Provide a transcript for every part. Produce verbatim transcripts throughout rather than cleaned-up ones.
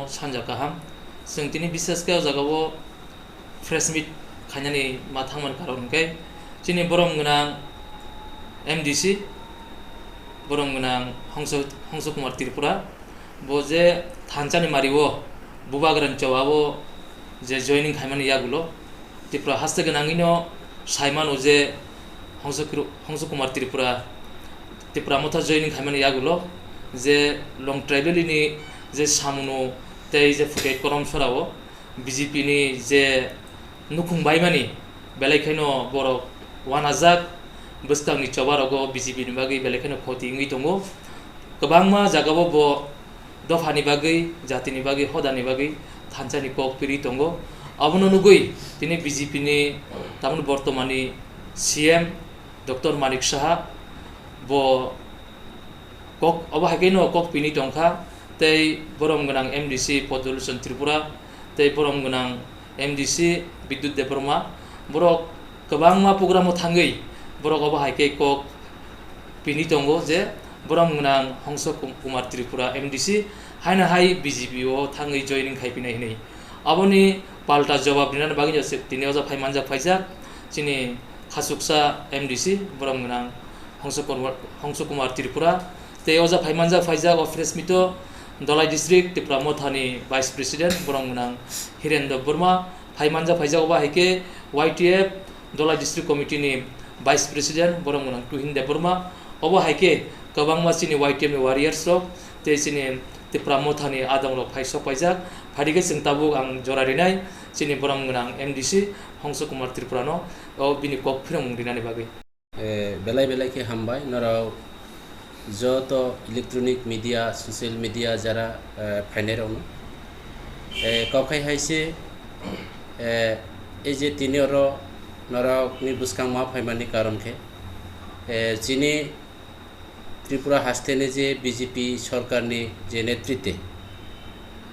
Sanja kaham. Chwng tini bishesh khe o jaga o press meet khainani ma thangmani karon hwnkhe chini borom gwnang M D C, borom gwnang Hongso, Hongso Kumar Tripura, bo je thansa ni mari o Bubagra ni choba o je joining khaimani yagulo Tripura haste gwnangwi no saimano je Hongso Kru-, Hongso Kumar Tripura, Tipra Motha joining khaimani yagulo je Long Tribal ni je samungno tei je phutai korom sora o B J P ni je nukhung baimani belai kheno borok wanajak, bwskangni choba rogo B J P ni bagwi belai kheno khoti wngwi tongo. Kwbangma jagao bo dophani bagwi, jatini bagwi, hodani bagwi thansani kok piri tongo. Abono nugwi tini B J P ni tamoni bortomani C M Doctor Manik Saha bo kok, obo hai khe no kok pini tongkha, tei borom gwnang M D C Podoluchon Tripura, tei borom gwnang M D C Bidyut Debbarma, borok kwbangma program o thangwi borok obo hai khe kok pini tongo je borom gwnang Hongso Kum-, Kumar Tripura M D C haino hai B J P o thangwi joining khai pinai hinwi. Aboni palta jawab rinani bagwi no se-, tini oja phai manjak phaijak chini khasuksa M D C borom gwnang Hongso Kumar, Hongso Kumar Tripura. Tei oja phai manjak phaijak o press meet o Dholai District Tipra Motha ni Vice President borom gwnang Hiren Debbarma, phai manjak phaijak obo hai khe Y T F Dholai District Committee ni Vice President borom gwnang Tuhin Debbarma, obo hai khe kwbangma chini Y T F ni warriors rok tei chini Tipra Motha ni adong rok phai sok paijak. Phaidi khe chwng tabuk ang jora rinai chini borom gwnang M D C Hongso Kumar Tripura no o bini kok phiromung rinani bagwi. Eh, belai belai khe hambai norok joto electronic media, social media jara, eh, phainai rokno. Eh, kok khai hai se, eh, ei je tini oro norokni bwskang ma phaimani karon khe, eh, chini Tripura hasteni je B J P sorkarni je netritwe,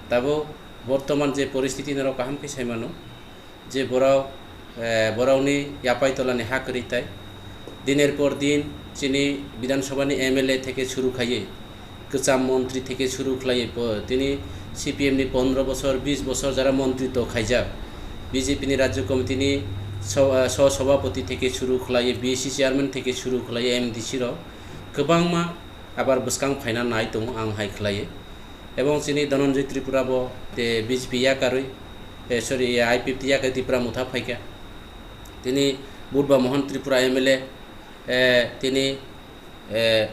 tabuk bortoman je poristiti norok kaham khe sai mano. Je borok, eh, borokni yapai tolani ha kwrwi tai. Diner por din chini Bidhan Sabhani M L A theke suru khaiwi, kwcham montri theke suru khlaiwi, po-, tini C P M ni pondro bosor, bis bosor jara montri to khaijak. B J P ni Rajya Committee ni so-, eh, so Sabhapati theke suru khlaiwi, B C chairman theke suru khlaiwi, M D C rok kwbangma abar bwskang phaina nai tongo ang hai khlaiwi. Ebong chini Dhananjay Tripura bo te B J P yakarwi, eh, sorry, I P F T yakarwi Tipra Motha phaikha. Tini Budba Mohan Tripura M L A, eh, tini, eh,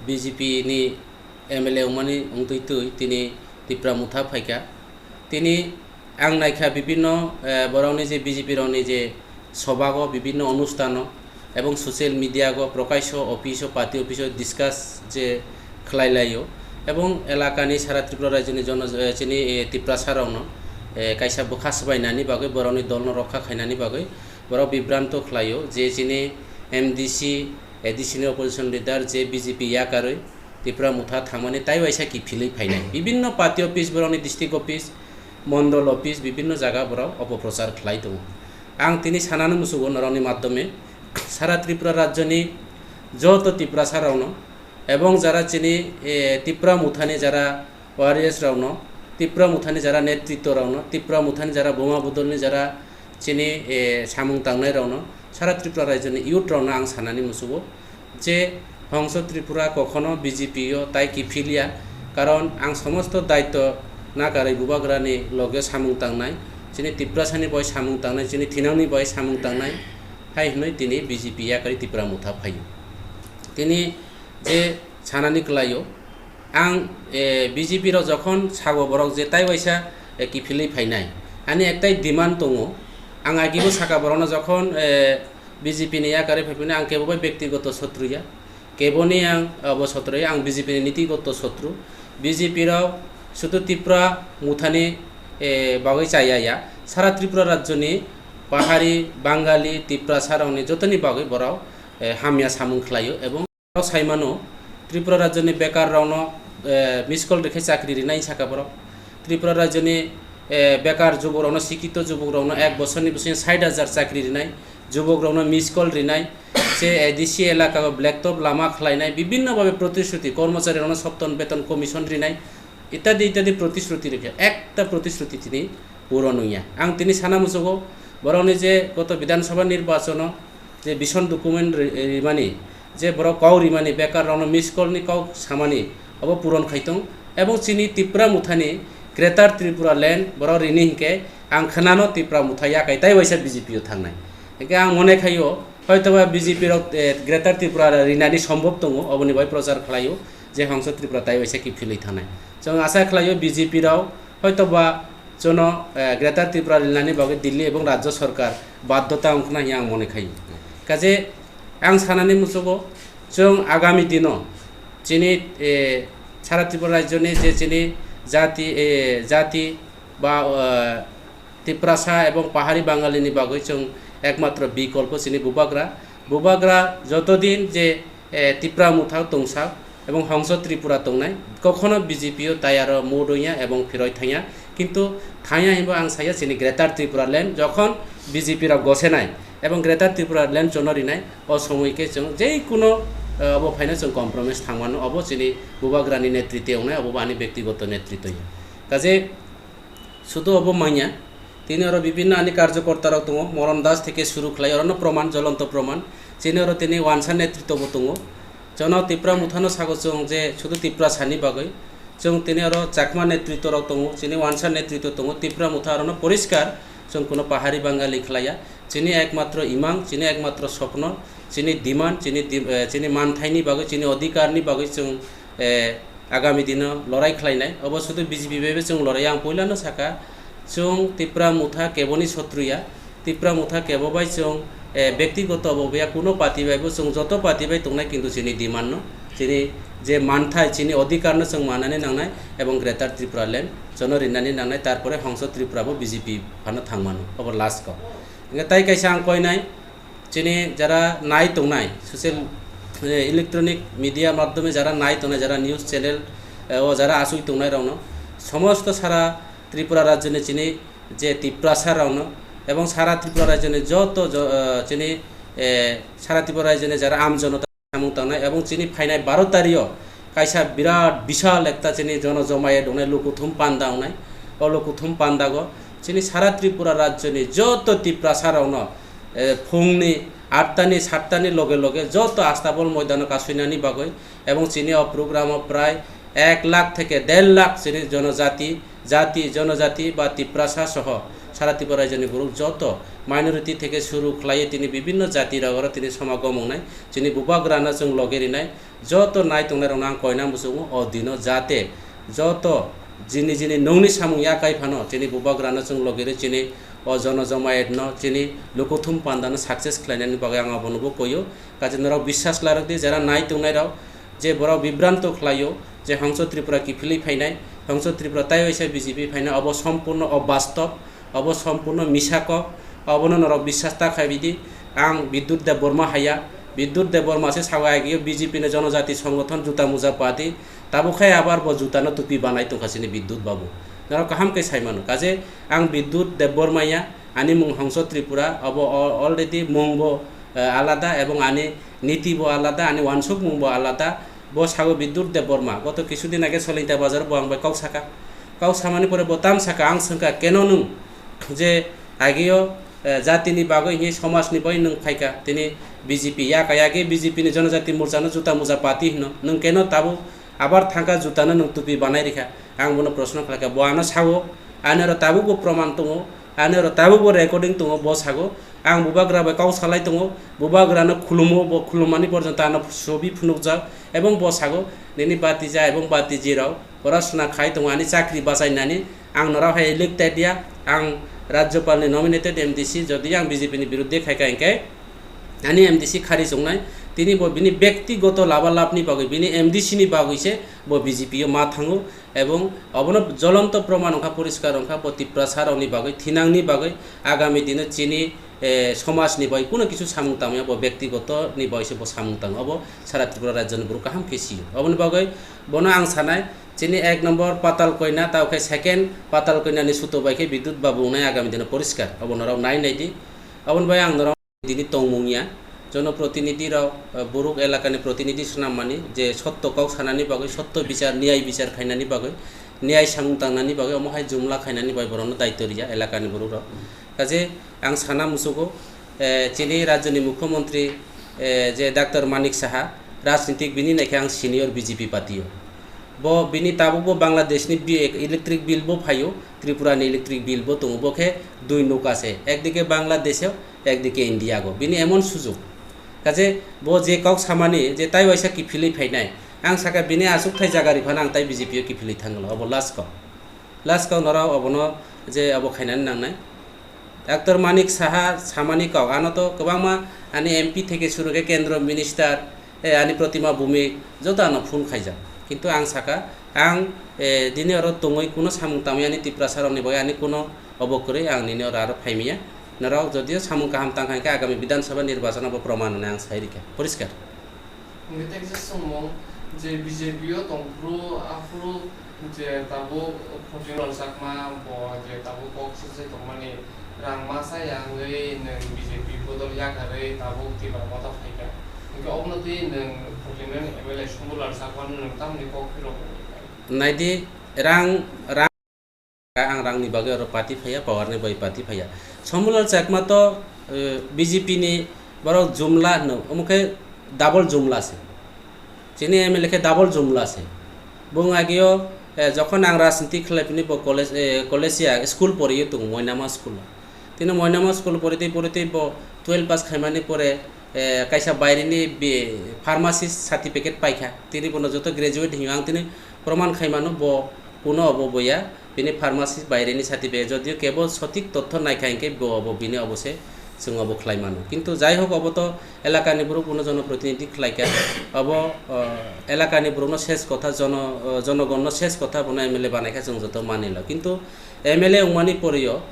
B J P ni M L A wngmani wngtwi twi tini Tipra Motha phaikha. Tini ang naikha bibinno, eh, borokni je B J P rokni je sobago, bibinno onustano ebong social media go, Prakash o office o, party office o discuss je khlai laio ebong elakani sara Tripura rajyoni jono, eh, chini, eh, Tiprasa rokno, eh, kaisa bwkha swbainani bagwi, borokni dolno rokha khainani bagwi borok bibranto khlaio je chini M D C, A D C ni opposition leader je B J P yakarwi Tipra Motha thangmani tai waisa kiphilwi phainai. Bibinno party office borokni district office, mondol office, bibinno jaga borok opoprochar khlai tongo. Ang tini sanani musugo norokni maddhome sara Tripura rajyoni joto Tiprasa rokno ebong jara chini, eh, Tipra Mothani jara warriors rokno, Tipra Mothani jara netritto rokno, Tipra Mothani jara buma budolni jara chini, eh, samung tangnai rokno, sara Tripura rajyoni youth rokno ang sanani musugo je Hongso Tripura kokhono B J P o tai kiphilya, karon ang somosto daitto nakarwi bubagrani loge samung tangnai, chini Tiprasani bai samung tangnai, chini thinangni bai samung tangnai, hai hwnwi tini B J P yakarwi Tipra Motha phaio. Tini je sanani kwlaio, ang, eh, B J P rok jokhon sago borok je tai waisa, eh, kiphilwi phainai, ani ektai demand tongo, ang agibo saka borokno jokhon, eh, B J P ni yakarwi phaiphino ang kebo bai bektigoto sotru ya, keboni ang, abo sotru ya, ang B J P ni nitigoto sotru. B J P rok sudu Tipra Mothani, eh, bagwi chaya ya, sara Tripura rajyoni Pahari, Bangali, Tiprasa rokni jotoni bagwi borok, eh, hamya samung khlaio ebong saimano, Tripura rajyoni bekar rokno, eh, miss call rikhe chakri rinai saka borok. Tripura rajyoni, eh, bekar jubuk rokno, sikito jubuk rokno ek bosorni bisingo sait hajar chakri rinai, jubuk rokno miss call rinai, se A D C elaka o black top lama khlainai, bibinno bhabe protisruti, kormochari rokno sopton beton commission rinai, Itadi itadi protishruti rikha, ekta protishruti tini puron wngya. Ang tini sana muchugo, borokni je goto Bidhan Sabha nirbachono je vision document ri-, rimani, je borok kok rimani, bekar rokno miss call ni kok samani, obo puron khai tong. Ebong chini Tipra Mothani Greater Tripura Land borok rini hinkhe ang khwnano Tipra Motha yakai tai waisa B J P o thangnai. Hinkhe ang mone khaio, hoitoba B J P rok, eh, Greater Tripura rinani sombhob tongo, oboni bai prochar khlaio je Hongso Tripura tai waisa kiphilwi thangnai. Chwng asa khlaio B J P rok hoitoba chwngno, eh, Greater Tripura rinani bagwi Delhi ebong Rajya Sarkar baddhota wngkhna hiya ang mone khaio. Kaje ang sanani muchugo chwng agami dino chini, eh, sara Tripura rajyoni je chini jati, eh, jati ba, eh, Tiprasa ebong Pahari Bangalini bagwi chwng ekmatro bikolpo chini Bubagra. Bubagra jotodin je, eh, Tipra Motha tongsak ebong Hongso Tripura tongnai, kokhono B J P o tayaro mood wngya ebong phiroi thangya. Kintu thangya hinbo ang saya chini Greater Tripura Land jokhon B J P rok gosenai ebong Greater Tripura Land chono rinai, o somoi khe chwng jei kuno, eh, obo phaino chwng compromise thangmano, obo chini Bubagrani netritwe wngnai, obo ani bektigoto netritwe. Kaje Sudu obo manya, tini oro bibinno ani karjokorta rok tongo, Moron Das theke suru khlai, orono proman, jolonto proman. Chini oro tini wansa netritw bo tongo. Jono Tipra Mothano sago chwng je sudu Tiprasani bagwi. Chwng tini oro Chakma netritw rok tongo, chini wansa netritw tongo, Tipra Motha orono poriskar chwng kuno Pahari Bangali khlaiya. Chini ekmatro imang, chini ekmatro sopno, chini demand, chini dim-, eh, chini manthaini bagwi, chini odhikarni bagwi chwng, eh, agami dino lorai khlainai. Obo sudu B J P bai bo chwng lorai, ang puilano saka, chwng Tipra Motha keboni sotru ya, Tipra Motha kebo bai chwng, eh, bektigoto obo ya, kuno party bai bo chwng joto party bai tongnai, kintu chini demand no, chini je manthai, chini odhikar no chwng manani nangnai, ebong Greater Tripura Land jono rinani nangnai, tarpore Hongso Tripura bo B J P phano thangmano, obo last kok. Hingke tai kaisa ang koinai, chini jara nai tongnai, social, eh, electronic media madhyome jara nai tongnai, jara news channel, eh, o jara asui tongnai rokno, somosto sara Tripura rajyoni chini je Tiprasa rokno, ebong sara Tripura rajyoni joto jo-, eh, chini, eh, sara Tripura rajyoni jara am jonota samung tangnai, ebong chini phainai baro tario kaisa birat bishal ekta chini jono jomaye dongnai Lukuthum Panda wngnai. O Lukuthum Pandago chini sara Tripura rajyoni joto Tiprasa rokno, eh, phungni atta ni satta ni loge loge joto Astabol moidano kasuinani bagwi, ebong chini o program o prai ek lakh theke der lakh chini jonojati, jati, jonojati ba Tiprasa soho sara Tripura rajyoni borok joto minority theke suru khlaiwi tini bibinno jati rok oro tini somagom wngnai. Chini Bubagrano chwng loge rinai, joto nai tongnai rokno ang koina muchungo o dino jate joto jini jini nungni samung yakai phano chini Bubagrano chwng loge ri chini o jono jomayatno chini Lukuthum Pandano success khlainani bagwi ang abono bo koio. Kaisa norok biswas khlairok di, jara nai tongnai rok je borok bibranto khlaio je Hongso Tripura kiphilwi phainai, Hongso Tripura tai waisa B J P phainai, obo sompurno obastob, obo sompurno misa kok, obono norok biswas ta khai bidi. Ang Bidyut Debbarma haya, Bidyut Debbarma se sago agio B J P ni jonojati songothon juta muja party, tabuk khai abar bo juta no tupi banai tongkha chini Bidyut babu. Norok kaham khe sai mano, kaje ang Bidyut Debbarma ya, ani mung Hongso Tripura, obo al-, already mung bo, eh, alada ebong ani niti bo alada, ani wansukmung bo alada. Bo sago Bidyut Debbarma, goto kisudin age Solinta bazar bo ang bai kok saka. Kok samani pore bo tam saka, ang swngkha, keno nwng je ageo, eh, jatini bagwi hinwi somajni bagwi nwng phaikha, tini B J P yaka yagi B J P ni Jonojati Morchano juta muja party hino, nwng keno tabuk abar thangkha jutano nwng tupi banai rikha? Ang bono proshno khlaikha, bo ano sago, ani oro tabukbo proman tongo. Ani oro tabukbo recording tongo, bo sago, "Ang Bubagra bai kok salai tongo, Bubagrano khulumo, bo khulumani porjonto ano sobi phunukjak," ebong bo sago, "Nini batija ebong batiji rok porasona khai tongo, ani chakri bachainani, ang norok hai elected ya, ang Rajyapalni nominated M D C, jodi ang B J P ni biruddhe khaikha hinkhe ani M D C khari chongnai." Tini bo bini bektigoto labalabni bagwi, bini M D C ni bagwi se bo B J P o ma thango. Ebong obono jolonto proman wngkha, poriskar wngkha, bo Tiprasa rokni bagwi, thinangni bagwi, agami dino chini, eh, somajni bagwi kuno kisu samung tangmaya, bo bektigoto ni bagwi se bo samung tango. Obo sara Tripura rajyoni borok kaham khe sio. Oboni bagwi bono ang sanai, chini ek nombor Patal Koina, tao khe second Patal Koinani suto bai khe Bidyut Babu wngnai agami dino poriskar. Obo norok nai nai di. Oboni bagwi ang norok Dini tongmung ya, jonoprotinidhi rok, eh, borok elakani protinidhi swnammani je sotto kok sanani bagwi, sotto bichar, niyai bichar khainani bagwi, niyai samung tangnani bagwi omo hai jumla khainani bai borokno daityo riya elakani borok rok. Kaje ang sana musugo, eh, chini rajyoni mukhyamantri, eh, je Doctor Manik Saha, rajnitik bini naikhe ang senior B J P party o. Bo bini tabukbo Bangladeshni bi-, electric bill bo phaio, Tripurani electric bill bo tongo, bo khe dui nuk ase, ekdike Bangladesh o, ekdike India go. Bini emon sujok. Kaje bo je kok samani je tai waisa kiphilwi phainai, ang saka bini achukthai jaga ri phano ang tai B J P o kiphilwi thanglo, obo last kok. Last kok norok obono je obo khainani nangnai. Doctor Manik Saha samani kok, ano to kwbangma ani M P theke suru khe kendro minister, eh, ani Protima Bhumik joto ano phone khaijak. Kintu ang saka, ang, eh, dini oro tongwi kuno samung tangwi ani Tiprasa rokni bagwi ani kuno obo kwrwi, ang nini oro aro phaimiya. Norok jodio samung kaham tangkha hinkhe agami Bidhan Sabha nirbachon abo proman hwnwi ang sai rikha. Poriskar. Hingke teksa songmung je B J P o tongphuru aphuru je tabuk Khotinlal Chakma bo je tabuk kok sujai tongmani rang masa ya wngwi nwng B J P bodol yakarwi tabuk Tipra Motha phaikha. Hingke obono twi nwng Khotinlal M L A Sumbulal Chakma no nwng tamni kok phirok wngwi kha. Naidi rang, rang Ang rangni bagwi oro party phaiya, power ni bagwi party phaiya. Sombulal Chakma to, eh, B J P ni borok jumla hwno, omo khe double jumla se. Chini M L A khe double jumla se. Bung agio, eh, jokhon ang rajniti khlai phini bo college, eh, college ya school poriyo tongo, Moinama school o. Tini Moinama school pori tei pori tei bo twelve pass khaimani pore, eh, kaisa baire ni bi-, pharmacist certificate paikha. Tini bono joto graduate hinyo ang tini proman khaimano bo kuno obo boya. Bini pharmacist baireni sati be, jodio kebo sotik totho naikha hinkhe bo, bo bini obo se chwng obo khlai mano. Kintu jai hok, obo to elakani borok bono jonoprotinidhi khlaikha. Obo, o, elakani borokno ses kotha, jono, o, jonogonno ses kotha bono M L A banaikha, chwng joto manilo. Kintu M L A wngmani porio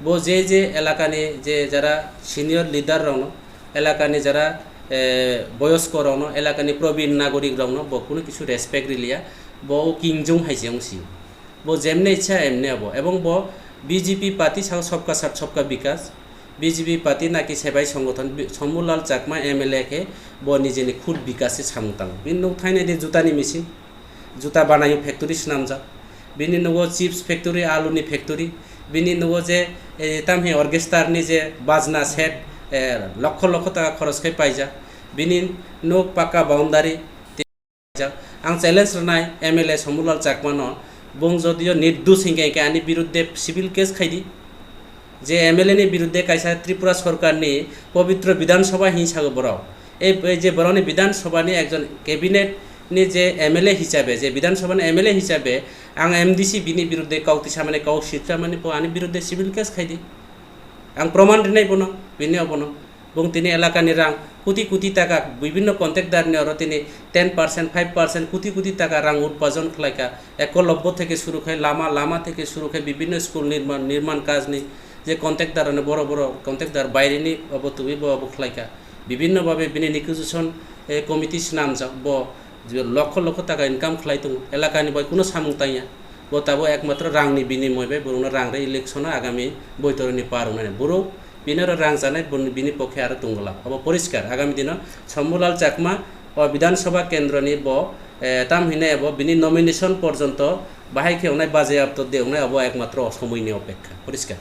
bo je je elakani je jara senior leader rokno, elakani jara, eh, boyosko rokno, elakani probin nagorik rokno bo kunu kisu respect riliya, bo kingjong hai se wngsi. Bo jemne ichha emne abo. Ebong bo B J P party sao sabka sath sabka bikas. B J P party naki sebai songothon bi-, Sombulal Chakma M L A khe bo nijeni khud bikas se samung tango. Bini nuk thainai de jutani machine, juta banayo factory swnamjak. Bini nugo chips factory, alu ni factory. Bini nugo je, eh, tamhi orchestra ni je bajna set, eh, lokho lokho taka khoros khai paijak. Bini nuk pakka boundary. Ang challenge rwnai M L A Sombulal Chakmano, bung jodio nirdosh hinkhe, hinkhe ani birudde civil case khaidi. Je M L A ni birudde kaisa Tripura sorkarni pobitro Bidhan Sabha hinwi sago borok. Ei, ei je borokni Bidhan Sabhani ekjon cabinet ni je M L A hisabe, je Bidhan Sabhani M L A hisabe, ang M D C bini birudde kok tisamani, kok sitramani, bo ani birudde civil case khaidi. Ang proman rinai bono, bini obono. Bung tini elakani rang kuti kuti taka bibinno contractor ni oro tini ten percent, five percent kuti kuti taka rang utpajon khlaika. Ekolobbo theke suru khai lama, lama theke suru khai bibinno school nirman, nirman kaj ni je contractor rokni boro boro contractor baire ni obo tubui bo obo khlaika. Bibinno babe bini negotiation, eh, committee swnamjak bo je lokho lokho taka income khlai tongo, elakani bai kuno samung tangya. Bo tabuk ekmatro rangni binimoy bai borokno rang rwi election o agami boitoroni par wngnani. Borok bini oro rang chanai, bini, bini pokhe aro tongwla. Obo poriskar, agami dino Sombulal Chakma o Bidhan Sabha kendroni bo, eh, tam hinai abo bini nomination porjonto bahai khe wngnai, baje apto de wngnai, obo ekmatro o somoini opekha. Poriskar.